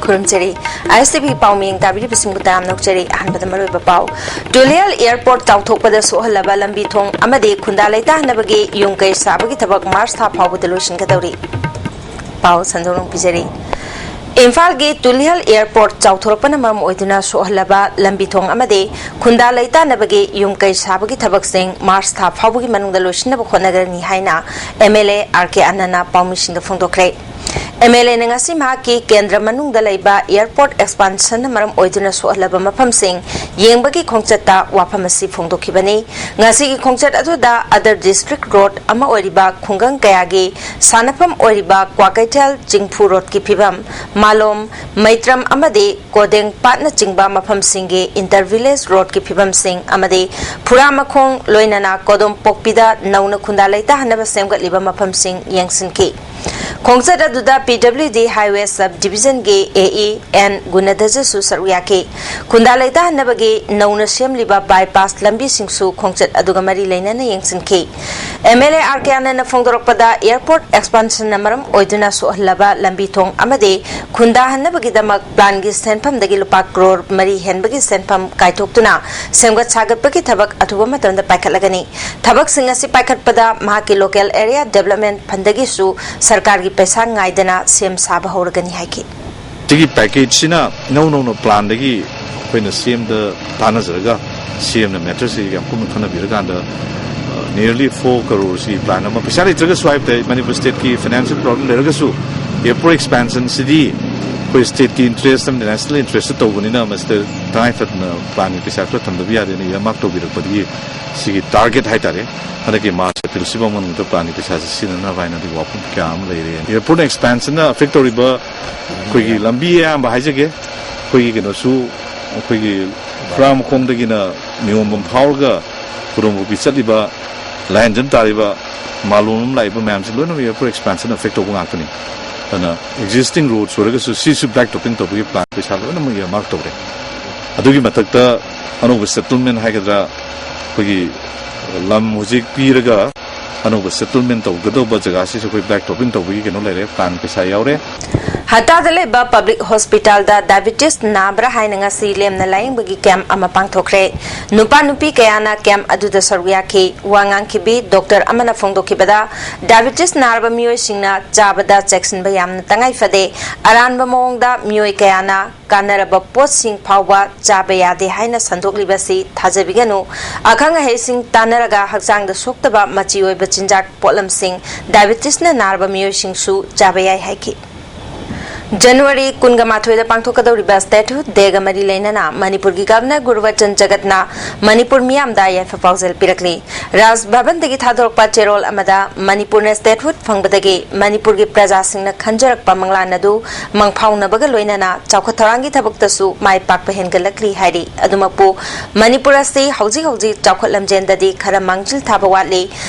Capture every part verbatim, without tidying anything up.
ꯈꯨꯔꯨꯝꯖꯔꯤ꯫ ꯑꯥꯏ ꯑꯦꯁ T V ꯄꯥꯎ ꯃꯤꯌꯦꯡ ꯇꯥꯕꯤꯔꯤꯕꯁꯤꯡꯕꯨ ꯇꯔꯥꯝꯅ ꯑꯣꯛꯆꯔꯤ꯫ ꯑꯍꯥꯟꯕꯗ ꯃꯔꯨꯑꯣꯏꯕ ꯄꯥꯎ꯫ ꯇꯨꯂꯤꯍꯜ ꯑꯦꯌꯔꯄꯣꯔꯠ ꯆꯥꯎꯊꯣꯛꯄꯗ ꯁꯣꯛꯍꯜꯂꯕ ꯂꯝꯕꯤ ꯊꯣꯡ ꯑꯃꯗꯤ ꯈꯨꯟꯗꯥ ꯂꯩꯇꯥꯍꯟꯅꯕꯒꯤ ꯌꯨꯝ ꯀꯩ ꯁꯥꯕꯒꯤ ꯊꯕꯛ ꯃꯥꯔꯆ ꯊꯥ ꯐꯥꯎꯕꯗ ꯂꯣꯏꯁꯤꯟꯒꯗꯧꯔꯤ꯫ ꯄꯥꯎ ꯁꯟꯗꯣꯛꯅ ꯄꯤꯖꯔꯤ꯫ ꯏꯝꯐꯥꯜꯒꯤ ꯇꯨꯂꯤꯍꯜ ꯑꯦꯌꯔꯄꯣꯔꯠ ꯆꯥꯎꯊꯣꯔꯛꯄꯅ ꯃꯔꯝ ꯑꯣꯏꯗꯨꯅ ꯁꯣꯛꯍꯜꯂꯕ ꯂꯝꯕꯤ ꯊꯣꯡ ꯑꯃꯗꯤ ꯈꯨꯟꯗꯥ ꯂꯩꯇꯥꯅꯕꯒꯤ ꯌꯨꯝ ꯀꯩ ꯁꯥꯕꯒꯤ ꯊꯕꯛꯁꯤꯡ ꯃꯥꯔꯆ ꯊꯥ ꯐꯥꯎꯕꯒꯤ ꯃꯅꯨꯡꯗ ꯂꯣꯏꯁꯤꯟꯅꯕ ꯍꯣꯠꯅꯒꯅꯤ ꯍꯥꯏꯅ M L A R K ꯑꯥꯅꯟꯗꯅ ꯄꯥꯎꯃꯤꯁꯤꯡꯗ ꯐꯣꯡꯗꯣꯛꯈ꯭ꯔꯦ꯫ ꯑꯦꯝ ꯑꯦꯜ ꯑꯦꯅ ꯉꯁꯤ ꯃꯍꯥꯛꯀꯤ ꯀꯦꯟꯗ꯭ꯔ ꯃꯅꯨꯡꯗ ꯂꯩꯕ ꯑꯦꯌꯔꯄꯣꯔꯠ ꯑꯦꯛꯁꯄꯥꯟꯁꯟꯅ ꯃꯔꯝ ꯑꯣꯏꯗꯨꯅ ꯁꯣꯛꯍꯜꯂꯕ ꯃꯐꯝꯁꯤꯡ ꯌꯦꯡꯕꯒꯤ ꯈꯣꯡꯆꯠꯇ ꯋꯥꯐꯝ ꯑꯁꯤ ꯐꯣꯡꯗꯣꯛꯈꯤꯕꯅꯤ꯫ ꯉꯁꯤꯒꯤ ꯈꯣꯡꯆꯠ ꯑꯗꯨꯗ ꯑꯗꯔ ꯗꯤꯁꯇ꯭ꯔꯤꯛ ꯔꯣꯗ ꯑꯃ ꯑꯣꯏꯔꯤꯕ ꯈꯨꯡꯒꯪ ꯀꯌꯥꯒꯤ ꯁꯥꯟꯅꯐꯝ ꯑꯣꯏꯔꯤꯕ ꯀ꯭ꯋꯥꯀꯩꯊꯦꯜ ꯆꯤꯡꯐꯨ ꯔꯣꯗꯀꯤ ꯐꯤꯕꯝ, ꯃꯥꯂꯣꯝ, ꯃꯩꯇ꯭ꯔꯝ ꯑꯃꯗꯤ ꯀꯣꯗꯦꯡ ꯄꯥꯠꯅꯆꯤꯡꯕ ꯃꯐꯝꯁꯤꯡꯒꯤ ꯏꯟꯇꯔ ꯚꯤꯂꯦꯖ ꯔꯣꯗꯀꯤ ꯐꯤꯕꯝꯁꯤꯡ ꯑꯃꯗꯤ ꯐꯨꯔꯥꯃꯈꯣꯡ ꯂꯣꯏꯅꯅ ꯀꯣꯗꯣꯝ ꯄꯣꯛꯄꯤꯗ ꯅꯧꯅ ꯈꯨꯟꯗꯥ ꯂꯩꯇꯥꯍꯟꯅꯕ ꯁꯦꯝꯒꯠꯂꯤꯕ ꯃꯐꯝꯁꯤꯡ ꯌꯦꯡꯁꯤꯟꯈꯤ꯫ ꯈꯣꯡꯆꯠ ꯑꯗꯨꯗ ꯄꯤ ꯗꯕ꯭ꯂꯤꯎ ꯗꯤ ꯍꯥꯏꯋꯦ ꯁꯕ ꯗꯤꯚꯤꯖꯟꯒꯤ ꯑꯦ ꯏ ꯑꯦꯟ ꯒꯨꯅꯗꯖꯁꯨ ꯁꯔꯨꯛ ꯌꯥꯈꯤ꯫ ꯈꯨꯟꯗꯥ ꯂꯩꯇꯥꯍꯟꯅꯕꯒꯤ ꯅꯧꯅ ꯁꯦꯝꯂꯤꯕ ꯕꯥꯏꯄꯥꯁ ꯂꯝꯕꯤꯁꯤꯡꯁꯨ ꯈꯣꯡꯆꯠ ꯑꯗꯨꯒ ꯃꯔꯤ ꯂꯩꯅꯅ ꯌꯦꯡꯁꯤꯟꯈꯤ꯫ M L A R K ꯑꯥꯅꯟꯗꯅ ꯐꯣꯡꯗꯣꯔꯛꯄꯗ, ꯑꯦꯌꯔꯄꯣꯔꯠ ꯑꯦꯛꯁꯄꯥꯟꯁꯟꯅ ꯃꯔꯝ ꯑꯣꯏꯗꯨꯅ ꯁꯣꯛꯍꯜꯂꯕ ꯂꯝꯕꯤ ꯊꯣꯡ ꯑꯃꯗꯤ ꯈꯨꯟꯗꯥꯍꯟꯅꯕꯒꯤꯗꯃꯛ ꯄ꯭ꯂꯥꯟꯒꯤ ꯁꯦꯟꯐꯝꯗꯒꯤ ꯂꯨꯄꯥ ꯀ꯭ꯔꯣꯔ ꯃꯔꯤ ꯍꯦꯟꯕꯒꯤ ꯁꯦꯟꯐꯝ ꯀꯥꯏꯊꯣꯛꯇꯨꯅ ꯁꯦꯝꯒꯠ ꯁꯥꯒꯠꯄꯒꯤ ꯊꯕꯛ ꯑꯊꯨꯕ ꯃꯇꯝꯗ ꯄꯥꯏꯈꯠꯂꯒꯅꯤ꯫ ꯊꯕꯛꯁꯤꯡ ꯑꯁꯤ ꯄꯥꯏꯈꯠꯄꯗ ꯃꯍꯥꯛꯀꯤ ꯂꯣꯀꯦꯜ ꯑꯦꯔꯤꯌꯥ ꯗꯦꯕꯂꯞꯃꯦꯟ ꯐꯟꯗꯒꯤꯁꯨ ꯁꯔꯀꯥꯔꯒꯤ ꯄꯩꯁꯥ ꯉꯥꯏꯗꯅ ꯁꯦꯝ ꯁꯥꯕ ꯍꯧꯔꯒꯅꯤ ꯍꯥꯏꯈꯤ꯫ ꯁꯤꯒꯤ ꯄꯦꯀꯦꯖꯁꯤꯅ ꯏꯅꯧ ꯅꯧꯅ ꯄ꯭ꯂꯥꯟꯗꯒꯤ ꯑꯩꯈꯣꯏꯅ ꯁꯤ ꯑꯦꯝꯗ ꯇꯥꯟꯅꯖꯔꯒ, ꯁꯤ ꯑꯦꯝꯅ ꯃꯦꯇꯔꯁꯤ ꯌꯥꯝ ꯀꯨꯞꯅ ꯈꯟꯅꯕꯤꯔꯀꯥꯟꯗ, nearly four crore C plan ꯑꯃ, ꯄꯩꯁꯥ ꯂꯩꯇ꯭ꯔꯒꯁꯨ ꯍꯥꯏꯕ ꯇꯥꯏ, ꯃꯅꯤꯄꯨꯔ ꯁ꯭ꯇꯦꯠꯀꯤ ꯐꯥꯏꯅꯥꯟꯁꯤꯌꯦꯜ ꯄ꯭ꯔꯣꯕ꯭ꯂꯦꯝ ꯂꯩꯔꯒꯁꯨ, ꯑꯦꯌꯔꯄꯣꯔꯠ ꯑꯦꯛꯁꯄꯥꯟꯁꯟꯁꯤꯗꯤ ꯑꯩꯈꯣꯏ ꯁ꯭ꯇꯦꯠꯀꯤ ꯏꯟꯇꯔꯦꯁ ꯑꯃꯗꯤ ꯅꯦꯁꯅꯦꯜ ꯏꯟꯇꯔꯦꯁꯇ ꯇꯧꯕꯅꯤꯅ, ꯃꯁꯤꯗ ꯇꯉꯥꯏ ꯐꯗꯅ ꯄ꯭ꯂꯥꯟꯒꯤ ꯄꯩꯁꯥ ꯈꯔ ꯊꯝꯗꯕ ꯌꯥꯗꯦꯅ ꯏꯌꯥꯔꯃꯥꯔꯛ ꯇꯧꯕꯤꯔꯛꯄꯗꯒꯤ ꯁꯤꯒꯤ ꯇꯥꯔꯒꯦꯠ ꯍꯥꯏꯇꯥꯔꯦ, ꯍꯟꯗꯛꯀꯤ ꯃꯥꯔꯆ ꯑꯦꯄ꯭ꯔꯤꯜ ꯁꯤꯐꯥꯎ ꯃꯅꯨꯡꯗ ꯄ꯭ꯂꯥꯟꯒꯤ ꯄꯩꯁꯥꯁꯤ ꯁꯤꯖꯤꯟꯅꯅꯕ ꯍꯥꯏꯅ ꯑꯗꯨꯒꯤ ꯋꯥꯐꯝ ꯀꯌꯥ ꯑꯃ ꯂꯩꯔꯦ꯫ ꯑꯦꯌꯔꯄꯣꯔꯠ ꯑꯦꯛꯁꯄꯥꯟꯁꯟꯅ ꯑꯦꯐꯦꯛ ꯇꯧꯔꯤꯕ ꯑꯩꯈꯣꯏꯒꯤ ꯂꯝꯕꯤ ꯑꯌꯥꯝꯕ ꯍꯥꯏꯖꯒꯦ, ꯑꯩꯈꯣꯏꯒꯤ ꯀꯩꯅꯣꯁꯨ, ꯑꯩꯈꯣꯏꯒꯤ ꯈꯨꯔꯥꯃꯈꯣꯡꯗꯒꯤꯅ ꯅꯤꯌꯣꯝꯕꯝ ꯐꯥꯎꯔꯒ ꯈꯨꯗꯣꯡꯄꯣꯛꯄꯤ ꯆꯠꯂꯤꯕ, ꯂꯥꯏꯍꯟꯖꯝ ꯇꯥꯔꯤꯕ, ꯃꯥꯂꯣꯝ ꯑꯃ ꯂꯥꯛꯏꯕ ꯃꯌꯥꯝꯁꯤ ꯂꯣꯏꯅꯃꯛ ꯑꯦꯌꯔꯄꯣꯔꯠ ꯑꯦꯛꯁꯄꯥꯟꯁꯟ ꯑꯦꯐꯦꯛ ꯇꯧꯕ ꯉꯥꯛꯇꯅꯤ꯫ ꯑꯗꯨꯅ ꯑꯦꯛꯖꯤꯁꯇꯤꯡ ꯔꯣꯗꯁ ꯑꯣꯏꯔꯒꯁꯨ ꯁꯤꯁꯨ ꯕ꯭ꯂꯦꯛ ꯇꯣꯞꯄꯤꯡ ꯇꯧꯕꯒꯤ ꯄ꯭ꯂꯥꯟ ꯄꯩꯁꯥ ꯂꯣꯏꯅꯃꯛ ꯏꯌꯥꯔꯃꯥꯔꯛ ꯇꯧꯔꯦ꯫ ꯑꯗꯨꯒꯤ ꯃꯊꯛꯇ ꯑꯅꯧꯕ ꯁꯦꯇꯜꯃꯦꯟ ꯍꯥꯏꯒꯗ꯭ꯔꯥ, ꯑꯩꯈꯣꯏꯒꯤ ꯂꯝ ꯍꯧꯖꯤꯛ ꯄꯤꯔꯒ ꯑꯅꯧꯕ ꯁꯦꯇꯜꯃꯦꯟ ꯇꯧꯒꯗꯧꯕ ꯖꯒꯥꯁꯤꯁꯨ ꯑꯩꯈꯣꯏ ꯕ꯭ꯂꯦꯛ ꯇꯣꯞꯄꯤꯡ ꯇꯧꯕꯒꯤ ꯀꯩꯅꯣ ꯂꯩꯔꯦ, ꯄ꯭ꯂꯥꯟ ꯄꯩꯁꯥ ꯌꯥꯎꯔꯦ꯫ ꯍꯇꯥꯗ ꯂꯩꯕ ꯄꯕ꯭ꯂꯤꯛ ꯍꯣꯁꯄꯤꯇꯥꯜꯗ ꯗꯥꯏꯕꯤꯇꯤꯁ ꯅꯥꯕ꯭ꯔꯥ ꯍꯥꯏꯅ ꯉꯁꯤ ꯂꯦꯝꯅ ꯂꯥꯌꯦꯡꯕꯒꯤ ꯀꯦꯝꯞ ꯑꯃ ꯄꯥꯡꯊꯣꯛꯈ꯭ꯔꯦ꯫ ꯅꯨꯄꯥ ꯅꯨꯄꯤ ꯀꯌꯥꯅ ꯀꯦꯝꯞ ꯑꯗꯨꯗ ꯁꯔꯨꯛ ꯌꯥꯈꯤ꯫ ꯋꯥ ꯉꯥꯡꯈꯤꯕꯤ ꯗꯣꯛꯇꯔ ꯑꯃꯅ ꯐꯣꯡꯗꯣꯛꯈꯤꯕꯗ, ꯗꯥꯏꯕꯤꯇꯤꯁ ꯅꯥꯔꯕ ꯃꯤꯑꯣꯏꯁꯤꯡꯅ ꯆꯥꯕꯗ ꯆꯦꯛꯁꯤꯟꯕ ꯌꯥꯝꯅ ꯇꯉꯥꯏ ꯐꯗꯦ꯫ ꯑꯔꯥꯟꯕ ꯃꯑꯣꯡꯗ ꯃꯤꯑꯣꯏ ꯀꯌꯥꯅ ꯀꯥꯟꯅꯔꯕ ꯄꯣꯠꯁꯤꯡ ꯐꯥꯎꯕ ꯆꯥꯕ ꯌꯥꯗꯦ ꯍꯥꯏꯅ ꯁꯟꯗꯣꯛꯂꯤꯕꯁꯤ ꯊꯥꯖꯕꯤꯒꯅꯨ꯫ ꯑꯈꯪ ꯑꯍꯩꯁꯤꯡ ꯇꯥꯟꯅꯔꯒ ꯍꯛꯆꯥꯡꯗ ꯁꯣꯛꯇꯕ ꯃꯆꯤ ꯑꯣꯏꯕ ꯆꯤꯟꯖꯥꯛ ꯄꯣꯠꯂꯝꯁꯤꯡ ꯗꯥꯏꯕꯤꯇꯤꯁꯅ ꯅꯥꯔꯕ ꯃꯤꯑꯣꯏꯁꯤꯡꯁꯨ ꯆꯥꯕ ꯌꯥꯏ ꯍꯥꯏꯈꯤ꯫ ꯖꯅꯋꯥꯔꯤ ꯀꯨꯟꯒ ꯃꯥꯊꯣꯏꯗ ꯄꯥꯡꯊꯣꯛꯀꯗꯧꯔꯤꯕ ꯁ꯭ꯇꯦꯠꯍꯨꯗ ꯗꯦꯒ ꯃꯔꯤ ꯂꯩꯅꯅ ꯃꯅꯤꯄꯨꯔꯒꯤ ꯒꯚꯔꯅꯔ ꯒꯨꯔꯕꯆꯟ ꯖꯒꯠꯅ ꯃꯅꯤꯄꯨꯔ ꯃꯤꯌꯥꯝꯗ ꯌꯥꯏꯐ ꯄꯥꯎꯖꯦꯜ ꯄꯤꯔꯛꯂꯤ꯫ ꯔꯥꯖ ꯚꯕꯟꯗꯒꯤ ꯊꯥꯗꯣꯔꯛꯄ ꯆꯦꯔꯣꯜ ꯑꯃꯗ, ꯃꯅꯤꯄꯨꯔꯅ ꯁ꯭ꯇꯦꯠꯍꯨꯗ ꯐꯪꯕꯗꯒꯤ ꯃꯅꯤꯄꯨꯔꯒꯤ ꯄ꯭ꯔꯖꯥꯁꯤꯡꯅ ꯈꯟꯖꯔꯛꯄ ꯃꯪꯂꯥꯟ ꯑꯗꯨ ꯃꯪꯐꯥꯎꯅꯕꯒ ꯂꯣꯏꯅꯅ ꯆꯥꯎꯈꯠ ꯊꯧꯔꯥꯡꯒꯤ ꯊꯕꯛꯇꯁꯨ ꯃꯥꯏ ꯄꯥꯛꯄ ꯍꯦꯟꯒꯠꯂꯛꯂꯤ ꯍꯥꯏꯔꯤ꯫ ꯑꯗꯨꯃꯛꯄꯨ, ꯃꯅꯤꯄꯨꯔ ꯑꯁꯤ ꯍꯧꯖꯤꯛ ꯍꯧꯖꯤꯛ ꯆꯥꯎꯈꯠ ꯂꯝꯖꯦꯟꯗꯗꯤ ꯈꯔ ꯃꯥꯡꯖꯤꯜ ꯊꯥꯕ ꯋꯥꯠꯂꯤ꯫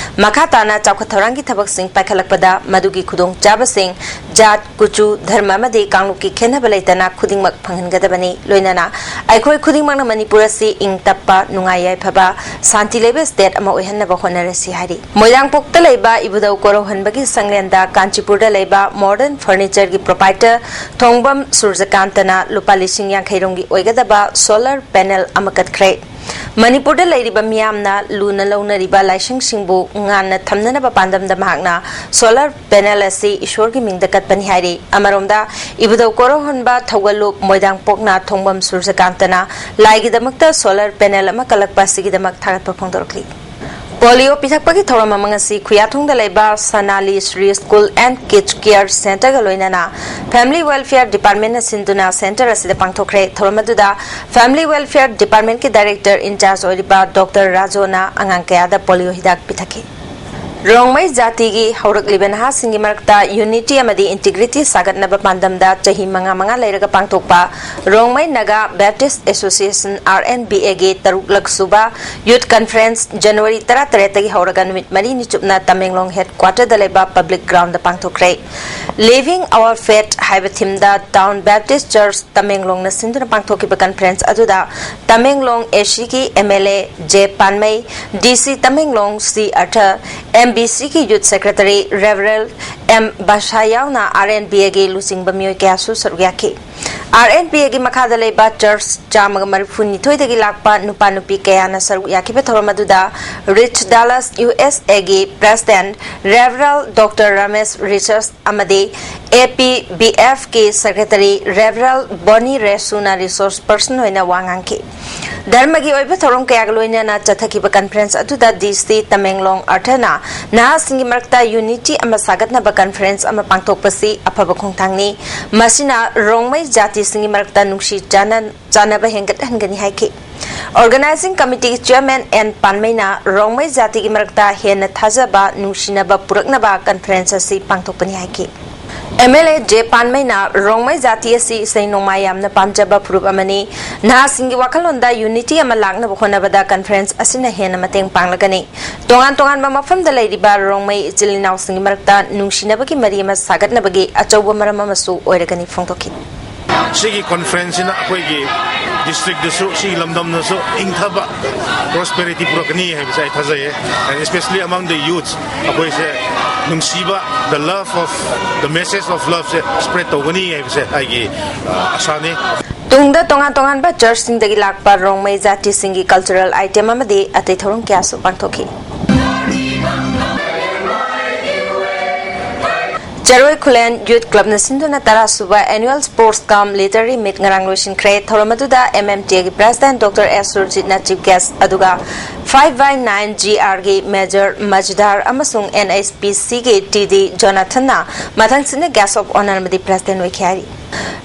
ꯃꯈꯥ ꯇꯥꯅ ꯆꯥꯎꯈꯠ ꯊꯧꯔꯥꯡꯒꯤ ꯊꯕꯛꯁꯤꯡ ꯄꯥꯏꯈꯠꯂꯛꯄꯗ ꯃꯗꯨꯒꯤ ꯈꯨꯗꯣꯡꯆꯥꯕꯁꯤꯡ ꯖꯥꯠ, ꯀꯨꯆꯨ, ꯙꯔꯃ ꯑꯃꯗꯤ ꯀꯥꯡꯂꯨꯞꯀꯤ ꯈꯦꯠꯅꯕ ꯂꯩꯇꯅ ꯈꯨꯗꯤꯡꯃꯛ ꯐꯪꯍꯟꯒꯗꯕꯅꯤ꯫ ꯂꯣꯏꯅꯅ ꯑꯩꯈꯣꯏ ꯈꯨꯗꯤꯡꯃꯛꯅ ꯃꯅꯤꯄꯨꯔ ꯑꯁꯤ ꯏꯪ ꯇꯞꯄ, ꯅꯨꯡꯉꯥꯏ ꯌꯥꯏꯐꯕ, ꯁꯥꯟꯇꯤ ꯂꯩꯕ ꯁ꯭ꯇꯦꯠ ꯑꯃ ꯑꯣꯏꯍꯟꯅꯕ ꯍꯣꯠꯅꯔꯁꯤ ꯍꯥꯏꯔꯤ꯫ ꯃꯣꯏꯔꯥꯡꯄꯣꯛꯇ ꯂꯩꯕ ꯏꯕꯨꯙꯧ ꯀꯣꯔꯧꯍꯟꯕꯒꯤ ꯁꯪꯂꯦꯟꯗ ꯀꯥꯟꯆꯤꯄꯨꯔꯗ ꯂꯩꯕ ꯃꯣꯗꯔꯟ ꯐꯔꯅꯤꯆꯔꯒꯤ ꯄ꯭ꯔꯣꯄꯥꯏꯇꯔ ꯊꯣꯡꯕꯝ ꯁꯨꯔꯖꯀꯥꯟꯇꯅ ꯂꯨꯄꯥ ꯂꯤꯁꯤꯡ ꯌꯥꯡꯈꯩ ꯔꯣꯝꯒꯤ ꯑꯣꯏꯒꯗꯕ ꯁꯣꯂꯔ ꯄꯦꯅꯦꯜ ꯑꯃ ꯀꯠꯈ꯭ꯔꯦ꯫ ꯃꯅꯤꯄꯨꯔꯗ ꯂꯩꯔꯤꯕ ꯃꯤꯌꯥꯝꯅ ꯂꯨꯅ ꯂꯧꯅꯔꯤꯕ ꯂꯥꯏꯁꯪꯁꯤꯡꯕꯨ ꯉꯥꯟꯅ ꯊꯝꯅꯅꯕ ꯄꯥꯟꯗꯝꯗ ꯃꯍꯥꯛꯅ ꯁꯣꯂꯔ ꯄꯦꯅꯦꯜ ꯑꯁꯤ ꯏꯁꯣꯔꯒꯤ ꯃꯤꯡꯗ ꯀꯠꯄꯅꯤ ꯍꯥꯏꯔꯤ꯫ ꯑꯃꯔꯣꯝꯗ, ꯏꯕꯨꯙꯧ ꯀꯣꯔꯧꯍꯟꯕ ꯊꯧꯒꯜꯂꯨꯞ ꯃꯣꯏꯗꯥꯡꯄꯣꯛꯅ ꯊꯣꯡꯕꯝ ꯁꯨꯔꯖꯀꯥꯟꯇꯅ ꯂꯥꯏꯒꯤꯗꯃꯛꯇ ꯁꯣꯂꯔ ꯄꯦꯅꯦꯜ ꯑꯃ ꯀꯜꯂꯛꯄ ꯑꯁꯤꯒꯤꯗꯃꯛ ꯊꯥꯒꯠꯄ ꯐꯣꯡꯗꯣꯔꯛꯂꯤ꯫ ꯄꯣꯂꯤꯑꯣ ꯄꯤꯊꯛꯄꯒꯤ ꯊꯧꯔꯝ ꯑꯃ ꯉꯁꯤ ꯈꯨꯌꯥꯊꯣꯡꯗ ꯂꯩꯕ ꯁꯅꯥꯂꯤ ꯁ꯭ꯔꯤ ꯁ꯭ꯀꯨꯜ ꯑꯦꯟ ꯀꯤꯗꯁ ꯀꯤꯌꯔ ꯁꯦꯟꯇꯔꯒ ꯂꯣꯏꯅꯅ ꯐꯦꯃꯤꯂꯤ ꯋꯦꯜꯐꯤꯌꯔ ꯗꯤꯄꯥꯔꯠꯃꯦꯟꯅ ꯁꯤꯟꯗꯨꯅ ꯁꯦꯟꯇꯔ ꯑꯁꯤꯗ ꯄꯥꯡꯊꯣꯛꯈ꯭ꯔꯦ꯫ ꯊꯧꯔꯝ ꯑꯗꯨꯗ ꯐꯦꯃꯤꯂꯤ ꯋꯦꯜꯐꯤꯌꯔ ꯗꯤꯄꯥꯔꯠꯃꯦꯟꯀꯤ ꯗꯥꯏꯔꯦꯛꯇꯔ ꯏꯟꯆꯥꯔꯖ ꯑꯣꯏꯔꯤꯕ ꯗꯣꯛꯇꯔ ꯔꯥꯖꯣꯅ ꯑꯉꯥꯡ ꯀꯌꯥꯗ ꯄꯣꯂꯤꯑꯣ ꯍꯤꯗꯥꯛ ꯄꯤꯊꯛꯈꯤ꯫ ꯔꯣꯡꯃꯩ ꯖꯥꯇꯤꯒꯤ ꯍꯧꯔꯛꯂꯤꯕ ꯅꯍꯥꯁꯤꯡꯒꯤ ꯃꯔꯛꯇ ꯌꯨꯅꯤꯇꯤ ꯑꯃꯗꯤ ꯏꯟꯇꯤꯒ꯭ꯔꯤꯇꯤ ꯁꯥꯒꯠꯅꯕ ꯄꯥꯟꯗꯝꯗ ꯆꯍꯤ ꯃꯉꯥ ꯃꯉꯥ ꯂꯩꯔꯒ ꯄꯥꯡꯊꯣꯛꯄ Rongmei Naga Baptist association, RNBA ꯒꯤ ꯇꯔꯨꯛꯂꯛ ꯁꯨꯕ ꯌꯨꯠ ꯀꯟꯐꯔꯦꯟꯁ ꯖꯅꯋꯥꯔꯤ ꯇꯔꯥꯇꯔꯦꯠꯇꯒꯤ ꯍꯧꯔꯒ ꯅꯨꯃꯤꯠ ꯃꯔꯤꯅꯤ ꯆꯨꯞꯅ ꯇꯃꯦꯡꯂꯣꯡ ꯍꯦꯗ ꯀ꯭ꯋꯥꯇꯔꯗ ꯂꯩꯕ ꯄꯕ꯭ꯂꯤꯛ ꯒ꯭ꯔꯥꯎꯟꯗ ꯄꯥꯡꯊꯣꯛꯈ꯭ꯔꯦ꯫ Living Our Faith ꯍꯥꯏꯕ ꯊꯤꯝꯗ ꯇꯥꯎꯟ ꯕꯦꯞꯇꯤꯁ ꯆꯔꯆ ꯇꯃꯦꯡꯂꯣꯡꯅ ꯁꯤꯟꯗꯨꯅ ꯄꯥꯡꯊꯣꯛꯈꯤꯕ ꯀꯟꯐꯔꯦꯟꯁ ꯑꯗꯨꯗ ꯇꯃꯦꯡꯂꯣꯡ ACꯒꯤ MLA J Panmei, DC Tamenglong C Arth, M B ꯁꯤꯒꯤ Youth Secretary Reverend M Basa ꯌꯥꯎꯅ R N B Aꯒꯤ ꯂꯨꯆꯤꯡꯕ ꯃꯤꯑꯣꯏ ꯀꯌꯥꯁꯨ ꯁꯔꯨꯛ ꯌꯥꯈꯤ꯫ R N B Aꯒꯤ ꯃꯈꯥꯗ ꯂꯩꯕ ꯆꯔꯆ ꯆꯥꯝꯃꯒ ꯃꯔꯤꯐꯨ ꯅꯤꯊꯣꯏꯗꯒꯤ ꯂꯥꯛꯄ ꯅꯨꯄꯥ ꯅꯨꯄꯤ ꯀꯌꯥꯅ ꯁꯔꯨꯛ ꯌꯥꯈꯤꯕ ꯊꯧꯔꯝ ꯑꯗꯨꯗ Reach Dallas U S Aꯒꯤ President Reverend Doctor Ramesh Richards ꯑꯃꯗꯤ A P B Fꯀꯤ Secretary Reverend Bonnie Resunaꯅ resource person ꯑꯣꯏꯅ ꯋꯥ ꯉꯥꯡꯈꯤ꯫ ꯙꯔꯃꯒꯤ ꯑꯣꯏꯕ ꯊꯧꯔꯝ ꯀꯌꯥꯒ ꯂꯣꯏꯅꯅ ꯆꯠꯊꯈꯤꯕ conference ꯑꯗꯨꯗ D C ꯇꯃꯦꯡꯂꯣꯡ ꯑꯔꯊꯅ ꯅꯍꯥꯁꯤꯡꯒꯤ ꯃꯔꯛꯇ unity ꯑꯃ ꯁꯥꯒꯠꯅꯕ conference ꯑꯃ ꯄꯥꯡꯊꯣꯛꯄꯁꯤ ꯑꯐꯕ ꯈꯣꯡꯊꯥꯡꯅꯤ꯫ ꯃꯁꯤꯅ ꯔꯣꯡꯃꯩ ꯖꯥꯇꯤꯁꯤꯡꯒꯤ ꯃꯔꯛꯇ ꯅꯨꯡꯁꯤ ꯆꯥꯟꯅ-, ꯆꯥꯟꯅꯕ ꯍꯦꯟꯒꯠꯍꯟꯒꯅꯤ ꯍꯥꯏꯈꯤ꯫ Organizing Committeeꯒꯤ Chairman N ꯄꯥꯟꯃꯩꯅ ꯔꯣꯡꯃꯩ ꯖꯥꯇꯤꯒꯤ ꯃꯔꯛꯇ ꯍꯦꯟꯅ ꯊꯥꯖꯕ, ꯅꯨꯡꯁꯤꯅꯕ ꯄꯨꯔꯛꯅꯕ conference ꯑꯁꯤ ꯄꯥꯡꯊꯣꯛꯄꯅꯤ ꯍꯥꯏꯈꯤ꯫ M L A J ꯄꯥꯟꯃꯩꯅ Rongmei ꯖꯥꯇꯤ ꯑꯁꯤ ꯏꯁꯩ ꯅꯣꯡꯃꯥꯏ ꯌꯥꯝꯅ ꯄꯥꯝꯖꯕ ꯐꯨꯔꯨꯞ ꯑꯃꯅꯤ꯫ ꯅꯍꯥꯁꯤꯡꯒꯤ ꯋꯥꯈꯜꯂꯣꯟꯗ unity ꯑꯃ ꯂꯥꯛꯅꯕ ꯍꯣꯠꯅꯕꯗ conference ꯑꯁꯤꯅ ꯍꯦꯟꯅ ꯃꯇꯦꯡ ꯄꯥꯡꯂꯒꯅꯤ꯫ ꯇꯣꯉꯥꯟ ꯇꯣꯉꯥꯟꯕ ꯃꯐꯝꯗ ꯂꯩꯔꯤꯕ ꯔꯣꯡꯃꯩ ꯏꯆꯤꯜ ꯏꯅꯥꯎꯁꯤꯡꯒꯤ ꯃꯔꯛꯇ ꯅꯨꯡꯁꯤꯅꯕꯒꯤ ꯃꯔꯤ ꯑꯃ ꯁꯥꯒꯠꯅꯕꯒꯤ ꯑꯆꯧꯕ ꯃꯔꯝ ꯑꯃꯁꯨ ꯑꯣꯏꯔꯒꯅꯤ ꯐꯣꯡꯗꯣꯛꯈꯤ꯫ ꯁꯤꯒꯤ conferenceꯁꯤꯅ ꯑꯩꯈꯣꯏꯒꯤ districtꯇꯁꯨ, ꯁꯤꯒꯤ ꯂꯝꯗꯝꯗꯁꯨ ꯏꯪꯊꯕ, prosperity ꯄꯨꯔꯛꯀꯅꯤ ꯍꯥꯏꯕꯁꯦ ꯑꯩ ꯊꯥꯖꯩꯌꯦ꯫ And especially among the youths, ꯑꯩꯈꯣꯏꯁꯦ ꯅꯨꯡꯁꯤꯕ, the love of, the message of loveꯁꯦ spread ꯇꯧꯒꯅꯤ ꯍꯥꯏꯕꯁꯦ ꯑꯩꯒꯤ, ꯑ, ꯑꯁꯥꯅꯤ꯫ ꯇꯨꯡꯗ ꯇꯣꯉꯥꯟ ꯇꯣꯉꯥꯟꯕ churchꯁꯤꯡꯗꯒꯤ ꯂꯥꯛꯄ ꯔꯣꯡꯃꯩ ꯖꯥꯇꯤꯁꯤꯡꯒꯤ cultural item ꯑꯃꯗꯤ ꯑꯇꯩ ꯊꯧꯔꯝ ꯀꯌꯥꯁꯨ ꯄꯥꯡꯊꯣꯛꯈꯤ꯫ ꯆꯔꯣꯏ ꯈꯨꯂꯦꯟ Youth Clubꯅ ꯁꯤꯟꯗꯨꯅ ꯇꯔꯥ ꯁꯨꯕ Annual Sports cum Literary Meet ꯉꯔꯥꯡ ꯂꯣꯏꯁꯤꯟꯈ꯭ꯔꯦ꯫ ꯊꯧꯔꯝ ꯑꯗꯨꯗ M M T Aꯒꯤ President Doctor S ꯁꯨꯔꯖꯤꯠꯅ chief guest, ꯑꯗꯨꯒ five by nine G Rꯒꯤ Major ꯃꯖꯤꯗꯥꯔ ꯑꯃꯁꯨꯡ N H P Cꯒꯤ T D ꯖꯣꯅꯥꯊꯟꯅ ꯃꯊꯪꯁꯤꯠꯅ guest of honour ꯑꯃꯗꯤ president ꯑꯣꯏꯈꯤ ꯍꯥꯏꯔꯤ꯫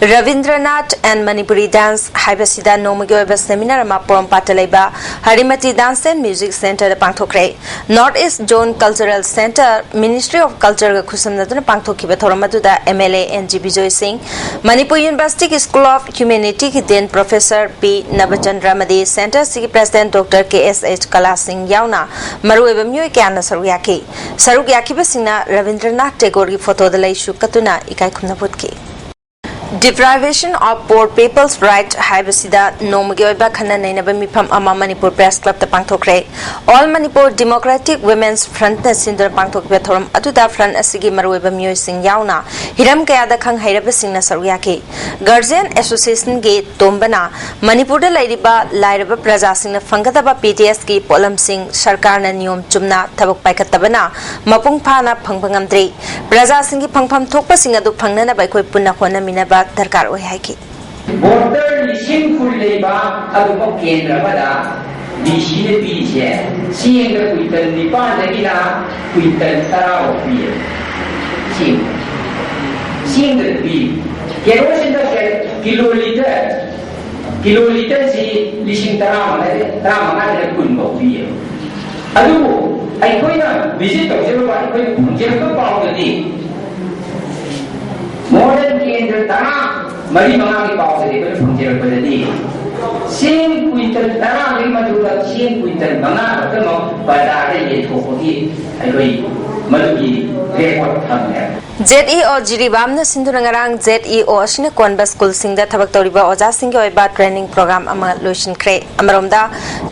Rabindranath and Manipuri Dance ꯍꯥꯏꯕꯁꯤꯗ ꯅꯣꯡꯃꯒꯤ ꯑꯣꯏꯕ seminar ꯑꯃ ꯄꯣꯔꯣꯝꯄꯥꯠꯇ ꯂꯩꯕ Harimati Dance and Music Centreꯗ ꯄꯥꯡꯊꯣꯛꯈ꯭ꯔꯦ꯫ North East Zone Cultural Centre, Ministry of Cultureꯒ ꯈꯨꯠꯁꯝꯅꯗꯨꯅ ꯄꯥꯡꯊꯣꯛꯈꯤꯕ ꯊꯧꯔꯝ ꯑꯗꯨꯗ M L A N G Bijoy ꯁꯤꯡ, Manipur Universityꯒꯤ School of Humanityꯒꯤ Dean Professor P ꯅꯕꯆꯟꯗ꯭ꯔ ꯑꯃꯗꯤ Centre ꯑꯁꯤꯒꯤ President Doctor K S H ꯀꯂꯥ ꯁꯤꯡ ꯌꯥꯎꯅ ꯃꯔꯨꯑꯣꯏꯕ ꯃꯤꯑꯣꯏ ꯀꯌꯥꯅ ꯁꯔꯨꯛ ꯌꯥꯈꯤ꯫ ꯁꯔꯨꯛ ꯌꯥꯈꯤꯕꯁꯤꯡꯅ ꯔꯕꯤꯟꯗ꯭ꯔꯅꯥꯊ ꯇꯦꯒꯣꯔꯒꯤ photoꯗ ꯂꯩꯁꯨ ꯀꯠꯇꯨꯅ ꯏꯀꯥꯏ ꯈꯨꯝꯅꯕ ꯎꯠꯈꯤ꯫ Deprivation of Poor People's Right ꯍꯥꯏꯕꯁꯤꯗ ꯅꯣꯡꯃꯒꯤ ꯑꯣꯏꯕ ꯈꯟꯅ ꯅꯩꯅꯕ ꯃꯤꯐꯝ ꯑꯃ ꯃꯅꯤꯄꯨꯔ ꯄ꯭ꯔꯦꯁ ꯀ꯭ꯂꯕꯇ ꯄꯥꯡꯊꯣꯛꯈ꯭ꯔꯦ꯫ All Manipur Democratic Women's Frontꯅ ꯁꯤꯟꯗꯨꯅ ꯄꯥꯡꯊꯣꯛꯈꯤꯕ ꯊꯧꯔꯝ ꯑꯗꯨꯗ ꯐ꯭ꯔꯟꯠ ꯑꯁꯤꯒꯤ ꯃꯔꯨꯑꯣꯏꯕ ꯃꯤꯑꯣꯏꯁꯤꯡ ꯌꯥꯎꯅ ꯍꯤꯔꯝ ꯀꯌꯥꯗ ꯈꯪ ꯍꯩꯔꯕꯁꯤꯡꯅ ꯁꯔꯨꯛ ꯌꯥꯈꯤ꯫ Guardian Associationꯒꯤ ꯇꯣꯝꯕꯅ ꯃꯅꯤꯄꯨꯔꯗ ꯂꯩꯔꯤꯕ ꯂꯥꯏꯔꯕ ꯄ꯭ꯔꯖꯥꯁꯤꯡꯅ ꯐꯪꯒꯗꯕ PTSꯀꯤ ꯄꯣꯠꯂꯝꯁꯤꯡ ꯁꯔꯀꯥꯔꯅ ꯅꯤꯌꯣꯝ ꯆꯨꯝꯅ ꯊꯕꯛ ꯄꯥꯏꯈꯠꯇꯕꯅ ꯃꯄꯨꯡ ꯐꯥꯅ ꯐꯪꯕ ꯉꯝꯗ꯭ꯔꯤ꯫ ꯄ꯭ꯔꯖꯥꯁꯤꯡꯒꯤ ꯐꯪꯐꯝ ꯊꯣꯛꯄꯁꯤꯡ ꯑꯗꯨ ꯐꯪꯅꯅꯕ ꯑꯩꯈꯣꯏ ꯄꯨꯟꯅ ꯍꯣꯠꯅꯃꯤꯟꯅꯕ ꯗꯔꯀꯥꯔ ꯑꯣꯏ ꯍꯥꯏꯈꯤ꯫ ꯕꯣꯇꯔ ꯂꯤꯁꯤꯡ ꯀꯨꯟ ꯂꯩꯕ ꯑꯗꯨꯒꯨꯝꯕ ꯀꯦꯟꯗ꯭ꯔ ꯑꯃꯗ ꯗꯤ ꯁꯤꯅ ꯄꯤꯔꯤꯁꯦ ꯆꯦꯡꯗ ꯀ꯭ꯋꯤꯟꯇꯜ ꯅꯤꯄꯥꯟꯗꯒꯤꯅ ꯀ꯭ꯋꯤꯟꯇꯜ ꯇꯔꯥ ꯐꯥꯎ ꯄꯤꯌꯦ꯫ ꯆꯦꯡ ꯆꯦꯡꯗ ꯄꯤ꯫ ꯀꯦꯔꯣꯁꯤꯟꯗ ꯀꯤꯂꯣ ꯂꯤꯇꯔ ꯀꯤꯂꯣ ꯂꯤꯇꯔꯁꯤ ꯂꯤꯁꯤꯡ ꯇꯔꯥꯃꯉꯥ ꯇꯔꯥꯃꯉꯥꯗꯒꯤ ꯀꯨꯟ ꯐꯥꯎ ꯄꯤꯌꯦꯕ꯫ ꯑꯗꯨꯕꯨ ꯑꯩꯈꯣꯏꯅ ꯚꯤꯖꯤꯠ ꯇꯧꯖꯔꯨꯕ ꯑꯩꯈꯣꯏꯅ ꯐꯪꯖꯔꯛꯄ ꯄꯥꯎꯗꯗꯤ ꯃꯣꯗꯦꯜ ꯀꯦꯟꯗ꯭ꯔ ꯇꯔꯥ ꯃꯔꯤ ꯃꯉꯥꯒꯤ ꯄꯥꯎꯗꯗꯤ ꯑꯩꯈꯣꯏꯅ ꯐꯪꯖꯔꯛꯄꯗꯗꯤ ꯆꯦꯡ ꯀ꯭ꯋꯤꯟꯇꯜ ꯇꯔꯥꯗꯒꯤ ꯃꯊꯛꯇ ꯆꯦꯡ ꯀ꯭ꯋꯤꯟꯇꯜ ꯃꯉꯥ ꯈꯛꯇꯃꯛ ꯕꯖꯥꯔꯗ ꯌꯦꯟꯊꯣꯛꯄꯒꯤ ꯑꯩꯈꯣꯏ ꯃꯗꯨꯒꯤ ꯔꯦꯀꯣꯔꯠ ꯊꯝꯃꯦ꯫ ZEO ꯖꯤꯔꯤꯕꯥꯝꯅ ꯁꯤꯟꯗꯨꯅ ꯉꯔꯥꯡ ZEO ꯑꯁꯤꯅ ꯀꯣꯟꯕ ꯁ꯭ꯀꯨꯜꯁꯤꯡꯗ ꯊꯕꯛ ꯇꯧꯔꯤꯕ ꯑꯣꯖꯥꯁꯤꯡꯒꯤ ꯑꯣꯏꯕ ꯇ꯭ꯔꯦꯅꯤꯡ ꯄ꯭ꯔꯣꯒ꯭ꯔꯥꯝ ꯑꯃ ꯂꯣꯏꯁꯤꯟꯈ꯭ꯔꯦ꯫ ꯑꯃꯔꯣꯝꯗ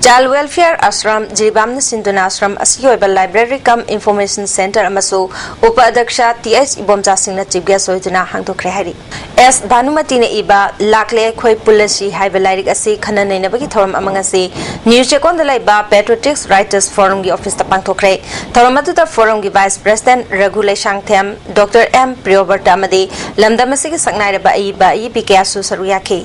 Child Welfare Ashram ꯖꯤꯔꯤꯕꯥꯝꯅ ꯁꯤꯟꯗꯨꯅ ꯑꯁ꯭ꯔꯝ ꯑꯁꯤꯒꯤ ꯑꯣꯏꯕ library cum information centre ꯑꯃꯁꯨ ꯎꯄ ꯑꯗ꯭ꯌꯛꯁ ꯇꯤ ꯑꯩꯆ ꯏꯕꯣꯝꯆꯥ ꯁꯤꯡꯅ ꯆꯤꯐ ꯒꯦꯁ ꯑꯣꯏꯗꯨꯅ ꯍꯥꯡꯗꯣꯛꯈ꯭ꯔꯦ ꯍꯥꯏꯔꯤ꯫ ꯑꯦꯁ ꯚꯥꯅꯨꯃꯇꯤꯅ ꯏꯕ ꯂꯥꯛꯂꯦ ꯑꯩꯈꯣꯏ ꯄꯨꯜꯂꯁꯤ ꯍꯥꯏꯕ ꯂꯥꯏꯔꯤꯛ ꯑꯁꯤ ꯈꯟꯅ ꯅꯩꯅꯕꯒꯤ ꯊꯧꯔꯝ ꯑꯃ ꯉꯁꯤ ꯅ꯭ꯌꯨ ꯆꯦꯛꯀꯣꯟꯗ ꯂꯩꯕ Patriotic Writers Forumꯒꯤ ꯑꯣꯐꯤꯁꯇ ꯄꯥꯡꯊꯣꯛꯈ꯭ꯔꯦ꯫ ꯊꯧꯔꯝ ꯑꯗꯨꯗ ꯐꯣꯔꯝꯒꯤ vice president Raghu Leishangthem, doctor M ꯄ꯭ꯔꯤꯌꯣꯕꯔꯇ ꯑꯃꯗꯤ ꯂꯝꯗꯝ ꯑꯁꯤꯒꯤ ꯁꯛꯅꯥꯏꯔꯕ ꯑꯏꯕ ꯑꯏꯕꯤ ꯀꯌꯥꯁꯨ ꯁꯔꯨꯛ ꯌꯥꯈꯤ꯫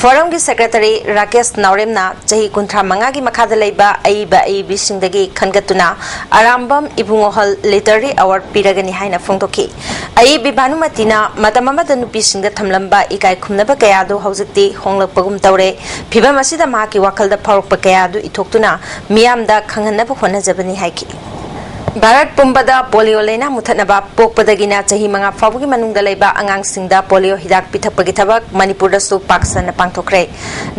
ꯐꯣꯔꯝꯒꯤ ꯁꯦꯀ꯭ꯔꯦꯇꯔꯤ ꯔꯥꯀꯦꯁ ꯅꯥꯎꯔꯦꯝꯅ ꯆꯍꯤ ꯀꯨꯟꯊ꯭ꯔꯥ ꯃꯉꯥꯒꯤ ꯃꯈꯥꯗ ꯂꯩꯕ ꯑꯏꯕ ꯑꯏꯕꯤꯁꯤꯡꯗꯒꯤ ꯈꯟꯒꯠꯇꯨꯅ ꯑꯔꯥꯝꯕꯝ ꯏꯕꯨꯡꯉꯣꯍꯜ ꯂꯤꯇꯔꯔꯤ ꯑꯦꯋꯥꯔꯗ ꯄꯤꯔꯒꯅꯤ ꯍꯥꯏꯅ ꯐꯣꯡꯗꯣꯛꯈꯤ꯫ ꯑꯏꯕꯤ ꯚꯥꯅꯨꯃꯇꯤꯅ ꯃꯇꯝ ꯑꯃꯗ ꯅꯨꯄꯤꯁꯤꯡꯗ ꯊꯝꯂꯝꯕ ꯏꯀꯥꯏ ꯈꯨꯝꯅꯕ ꯀꯌꯥ ꯑꯗꯨ ꯍꯧꯖꯤꯛꯇꯤ ꯍꯣꯡꯂꯛꯄꯒꯨꯝ ꯇꯧꯔꯦ꯫ ꯐꯤꯚꯝ ꯑꯁꯤꯗ ꯃꯍꯥꯛꯀꯤ ꯋꯥꯈꯜꯗ ꯐꯥꯎꯔꯛꯄ ꯀꯌꯥ ꯑꯗꯨ ꯏꯊꯣꯛꯇꯨꯅ ꯃꯤꯌꯥꯝꯗ ꯈꯪꯍꯟꯅꯕ ꯍꯣꯠꯅꯖꯕꯅꯤ ꯍꯥꯏꯈꯤ꯫ ꯚꯥꯔꯠ ꯄꯨꯝꯕꯗ ꯄꯣꯂꯤꯑꯣ ꯂꯥꯏꯅꯥ ꯃꯨꯊꯠꯅꯕ ꯄꯣꯛꯄꯗꯒꯤꯅ ꯆꯍꯤ ꯃꯉꯥ ꯐꯥꯎꯕꯒꯤ ꯃꯅꯨꯡꯗ ꯂꯩꯕ ꯑꯉꯥꯡꯁꯤꯡꯗ ꯄꯣꯂꯤꯑꯣ ꯍꯤꯗꯥꯛ ꯄꯤꯊꯛꯄꯒꯤ ꯊꯕꯛ ꯃꯅꯤꯄꯨꯔꯗꯁꯨ ꯄꯥꯛ ꯁꯟꯅ ꯄꯥꯡꯊꯣꯛꯈ꯭ꯔꯦ꯫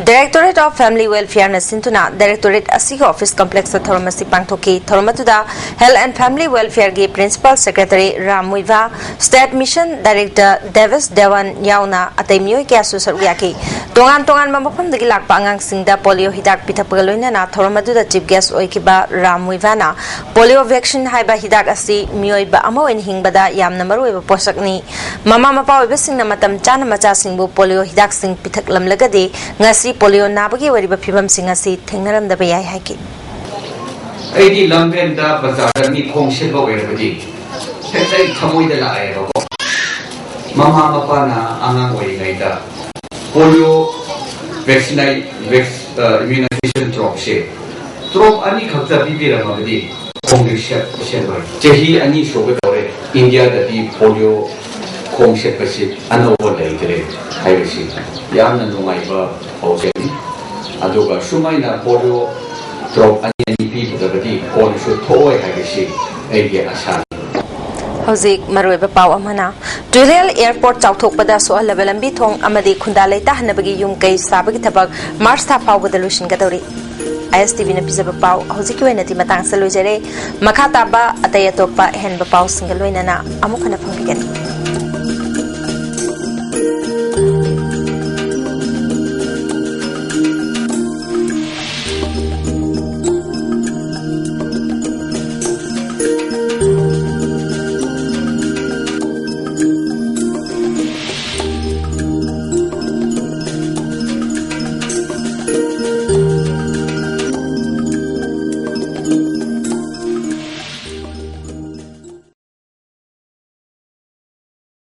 Directorate of Family Welfare ꯅ ꯁꯤꯟꯗꯨꯅ Directorate ꯑꯁꯤꯒꯤ office complex ꯇ ꯊꯧꯔꯝ ꯑꯁꯤ ꯄꯥꯡꯊꯣꯛꯈꯤ꯫ ꯊꯧꯔꯝ ꯑꯗꯨꯗ Health and Family Welfare ꯒꯤ Principal Secretary Ram Muivah, State Mission Director Devesh Dhawan ꯌꯥꯎꯅ ꯑꯇꯩ ꯃꯤꯑꯣꯏ ꯀꯌꯥꯁꯨ ꯁꯔꯨꯛ ꯌꯥꯈꯤ꯫ ꯇꯣꯉꯥꯟ ꯇꯣꯉꯥꯟꯕ ꯃꯐꯝꯗꯒꯤ ꯂꯥꯛꯄ ꯑꯉꯥꯡꯁꯤꯡꯗ ꯄꯣꯂꯤꯑꯣ ꯍꯤꯗꯥꯛ ꯄꯤꯊꯛꯄꯒ ꯂꯣꯏꯅꯅ ꯊꯧꯔꯝ ꯑꯗꯨꯗ Chief Guest ꯑꯣꯏꯈꯤꯕ ꯔꯥꯝ ꯃꯨꯏꯚꯥꯅ ꯄꯣꯂꯤꯑꯣ vaccine ꯍꯥꯏꯕ ꯍꯤꯗꯥꯛ ꯑꯁꯤ ꯃꯤꯑꯣꯏꯕ ꯑꯃ ꯑꯣꯏꯅ ꯍꯤꯡꯕꯗ ꯌꯥꯝꯅ ꯃꯔꯨꯑꯣꯏꯕ ꯄꯣꯠꯁꯛꯅꯤ꯫ ꯃꯃꯥ ꯃꯄꯥ ꯑꯣꯏꯕꯁꯤꯡꯅ ꯃꯇꯝ ꯆꯥꯅ ꯃꯆꯥꯁꯤꯡꯕꯨ ꯄꯣꯂꯤꯑꯣ ꯍꯤꯗꯥꯛꯁꯤꯡ ꯄꯤꯊꯛꯂꯝꯂꯒꯗꯤ ꯉꯁꯤ ꯄꯣꯂꯤꯑꯣ ꯅꯥꯕꯒꯤ ꯑꯣꯏꯔꯤꯕ ꯐꯤꯕꯝꯁꯤꯡ ꯑꯁꯤ ꯊꯦꯡꯅꯔꯝꯗꯕ ꯌꯥꯏ ꯍꯥꯏꯈꯤ꯫ ꯑꯩꯗꯤ ꯂꯝꯕꯦꯟꯗ ꯕꯖꯥꯔꯗ ꯃꯤ ꯈꯣꯡ ꯁꯤꯠꯄ ꯑꯣꯏꯔꯕꯗꯤ ꯍꯦꯛꯇ ꯑꯩ ꯊꯃꯣꯏꯗ ꯂꯥꯛꯑꯦꯕꯀꯣ꯫ ꯃꯃꯥ ꯃꯄꯥꯅ ꯑꯉꯥꯡ ꯑꯣꯏꯔꯤꯉꯩꯗ ꯄꯣꯂꯤꯑꯣ vaccine, vac-, ꯑ, immunization drop ꯁꯦ drop ꯑꯅꯤꯈꯛꯇ ꯄꯤꯕꯤꯔꯝꯃꯕꯗꯤ ꯈꯣꯡꯗꯤ ꯁꯦꯠ-, ꯁꯦꯠꯂꯣꯏ꯫ ꯆꯍꯤ ꯑꯅꯤ ꯁꯨꯒꯗꯧꯔꯦ ꯏꯟꯗꯤꯌꯥꯗꯗꯤ ꯄꯣꯂꯤꯑꯣ ꯈꯣꯡ ꯁꯦꯠꯄꯁꯤ ꯑꯅꯧꯕ ꯂꯩꯇ꯭ꯔꯦ ꯍꯥꯏꯕꯁꯤ ꯌꯥꯝꯅ ꯅꯨꯡꯉꯥꯏꯕ ꯄꯥꯎꯖꯦꯜꯅꯤ꯫ ꯑꯗꯨꯒ ꯁꯨꯃꯥꯏꯅ ꯄꯣꯂꯤꯑꯣ drop ꯑꯅꯤ ꯑꯅꯤ ꯄꯤꯒꯗꯕꯗꯤ ꯀꯣꯟꯅꯁꯨ ꯊꯣꯛꯑꯣꯏ ꯍꯥꯏꯕꯁꯤ ꯑꯩꯒꯤ ꯑꯁꯥꯅꯤ꯫ ꯍꯧꯖꯤꯛ ꯃꯔꯨꯑꯣꯏꯕ ꯄꯥꯎ ꯑꯃꯅ, ꯇꯨꯂꯦꯜ airport ꯆꯥꯎꯊꯣꯛꯄꯗ ꯁꯣꯛꯍꯜꯂꯕ ꯂꯝꯕꯤ ꯊꯣꯡ ꯑꯃꯗꯤ ꯈꯨꯟꯗꯥ ꯂꯩꯇꯥꯍꯟꯅꯕꯒꯤ ꯌꯨꯝ ꯀꯩ ꯁꯥꯕꯒꯤ ꯊꯕꯛ March ꯊꯥ ꯐꯥꯎꯕꯗ ꯂꯣꯏꯁꯤꯟꯒꯗꯧꯔꯤ꯫ ISTV ꯅ ꯄꯤꯖꯕ ꯄꯥꯎ ꯍꯧꯖꯤꯛꯀꯤ ꯑꯣꯏꯅꯗꯤ ꯃꯇꯥꯡꯁꯤꯗ ꯂꯣꯏꯖꯔꯦ꯫ ꯃꯈꯥ ꯇꯥꯕ ꯑꯇꯩ ꯑꯇꯣꯞꯄ ꯑꯍꯦꯟꯕ ꯄꯥꯎꯁꯤꯡꯒ ꯂꯣꯏꯅꯅ ꯑꯃꯨꯛ ꯍꯟꯅ ꯐꯪꯕꯤꯒꯅꯤ꯫